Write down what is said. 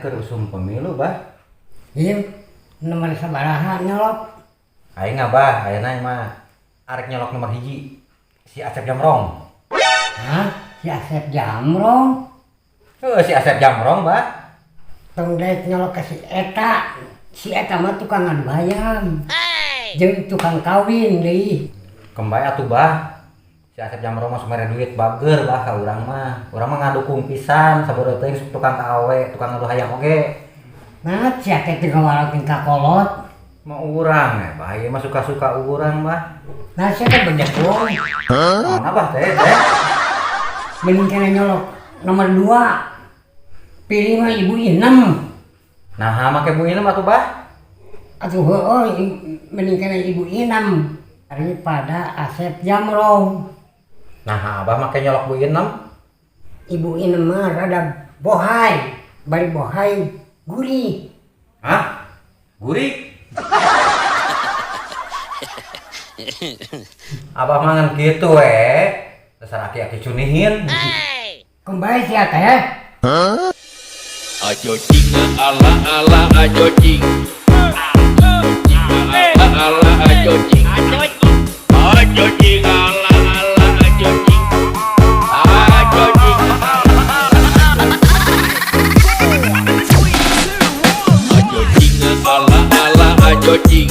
keur usum pemilu, Bah. Iya, nomor sabaraha nyolok? Aing Abah, ayeuna mah arek nyolok nomor 1. Si Asep Jamrong. Hah? Si Asep Jamrong? Heuh, si Asep Jamrong, Bah. Tong daek nyolok ke si eta. Si eta mah tukang ngadu hayam. Jeung tukang kawin deui. Kembali atuh, Bah. Si Asep Jamrong mah mere duit bager, Bah, ka urang mah. Urang mah ngadukung pisan sabodo teuing tukang ka awe, tukang ngadu hayam oge. Nah, si teh teu ngawalakeun ka kolot. Mah urang eh, Bah, ieu mah suka-suka urang, Bah. Nah, si teh bedekong. Naon Abah teh, teh? Mending kena nyolok nomor 2. Pilih mah Ibu Inem. Nah, make Bu Inem atuh, Bah. Atuh heueuh, mending kena Ibu Inem daripada Asep Jamrong. Nah, Abah make nyolok Bu Inem. Ibu Inem mah rada bohai, bari bohai gurih. Hah? Gurih? Abah mah ngan kitu we. Dasar aki-aki cunihin. Kembali sia teh. Ajo cing ala ala ajo cing. Ala ala ajo cing. Ajo cing ala ala ajo cing. Ajo cing. Ajo cing ala ala ajo cing.